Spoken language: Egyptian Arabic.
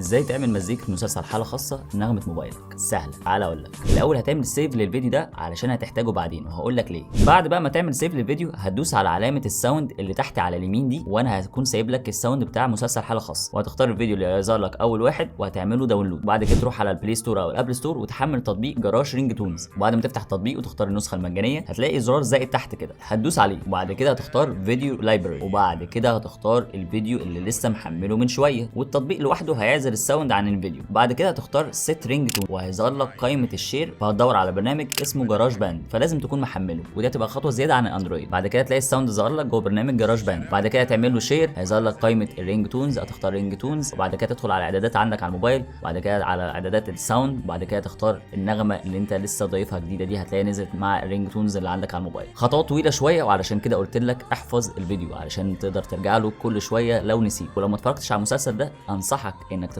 ازاي تعمل مزيكة مسلسل حالة خاصة نغمة موبايلك؟ سهلة، تعالى اقول لك. الاول هتعمل save للفيديو ده علشان هتحتاجه بعدين، وهقول لك ليه. بعد بقى ما تعمل save للفيديو هتدوس على علامة ال sound اللي تحت على اليمين دي، وانا هكون سايب لك ال sound بتاع مسلسل حالة خاصة، وهتختار الفيديو اللي هيظهر لك اول واحد وهتعمله download. وبعد كده تروح على ال Play Store او ال Apple Store وتحمل تطبيق Garage Ringtones. وبعد ما تفتح التطبيق وتختار النسخة المجانية هتلاقي زرار زائد تحت كده، هتدوس عليه، وبعد كده هتختار video library، وبعد كده هتختار الفيديو اللي لسه محمله من شوية، والتطبيق لوحده هيعزل ال sound عن الفيديو. بعد كده هتختار set ringtone وهيظهر لك قائمة ال share، فهتدور على برنامج اسمه GarageBand، فلازم تكون محمله، ودي هتبقى خطوة زيادة عن ال Android. بعد كده تلاقي ال sound ظهر لك جوه برنامج GarageBand. بعد كده تعمل له share، هيظهر لك قائمة ال ringtones، هتختار ringtones، وبعد كده تدخل على اعدادات عندك على الموبايل، وبعد كده على اعدادات ال sound، وبعد كده تختار النغمة اللي انت لسه ضايفها جديدة دي، هتلاقيها نزلت مع ال ringtones اللي عندك على الموبايل. خطوات طويلة شويه، وعلشان كده قلت لك احفظ الفيديو علشان تقدر ترجع له كل شوية لو نسيت. ولو ما اتفرجتش على المسلسل ده انصحك انك